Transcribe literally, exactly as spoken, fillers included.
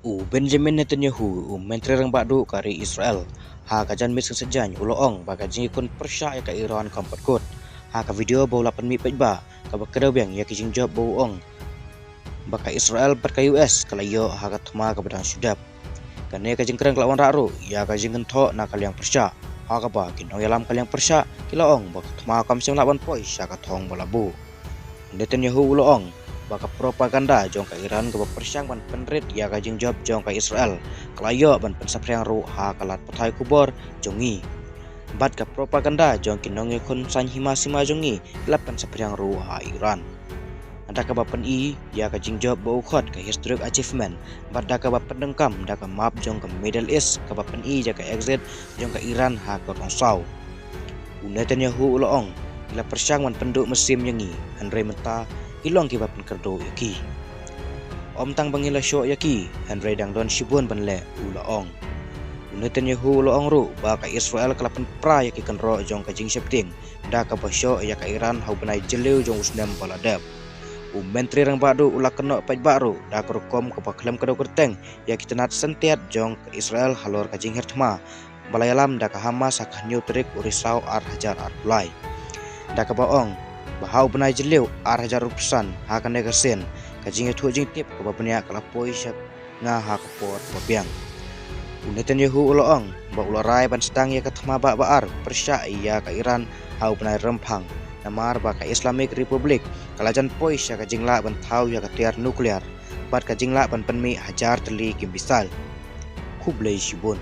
U Benjamin Netanyahu, u Myntri Rangbah Duh ka ri Israel, ha ka janmiet sngi Saitjaiñ u la ong ba ka jingïakhun pyrshah ïa ka Iran kam pat kut. Ha ka video ba u la pynmih paidbah, kaba kdew biang ïa ki jingjop ba u ong ba ka Israel bad ka U S ka la ïoh ha ka thma kaba dang shu dep. Kane ka jingkren ka la wanrah ruh ïa ka jingkynthoh na ka liang pyrshah, ha kaba ki nongïalam ka liang pyrshah ki la ong ba ka thma kam shym lah ban poi sha ka thong ba la buh. Netanyahu u la ong ba ka propaganda jong ka Iran kaba pyrshang ban pynrit ïa ka jingjop jong ka Israel ka la ïoh ban pynsaphriang ruh ha ka lad pathai khubor jong ngi. Bad ka propaganda jong ki nongïakhun saiñ hima sima jong ngi ki la pynsaphriang ruh ha Iran. Da kaba pyni ïa ka jingjop ba u khot ka historic achievement, bad da kaba pyndonkam da ka map jong ka Middle East kaba pyni ïa ka exit jong ka Iran ha ka rong saw. U Netanyahu u la ong, ki la pyrshang ban pynduh mynsiem ïa ngi, hynrei mynta ki long kiba pynkyrduh ïa ki. Ym tang ba ngi la shoh ïa ki, hynrei dang don shibun ban leh, u la ong. U Netanyahu u la ong ruh ba ka Israel ka la pynpra ïa ki kynroh jong ka jingsheptieng da kaba shoh ïa ka Iran ha u bnai Jylliew jong u snem ba la dep. U Myntri Rangbah Duh u la kynnoh paidbah ruh da ka rukom kaba khlem kdew kyrteng ïa ki tnat syntiat jong ka Israel halor ka jingher thma ba la ïalam da ka Hamas ha ka hynñiew tarik u Risaw ar hajar arphew lai. Da kaba ong ba ha u bnai Jylliew ar hajar arphew san, ha kane ka sien ka jingïathuh jingtip kaba bniah ka la poi sha nga ha ka por ba biang. U Netanyahu u la ong ba u la rai ban sdang ïa ka thma bah ba ar pyrshah ïa ka Iran ha u bnai Rymphang, namar ba ka Islamic Republic ka la jan poi sha ka jinglah ban thaw ïa ka tiar nuclear bad ka jinglah ban pynmih hajar tylli ki missile. Khublei shibun.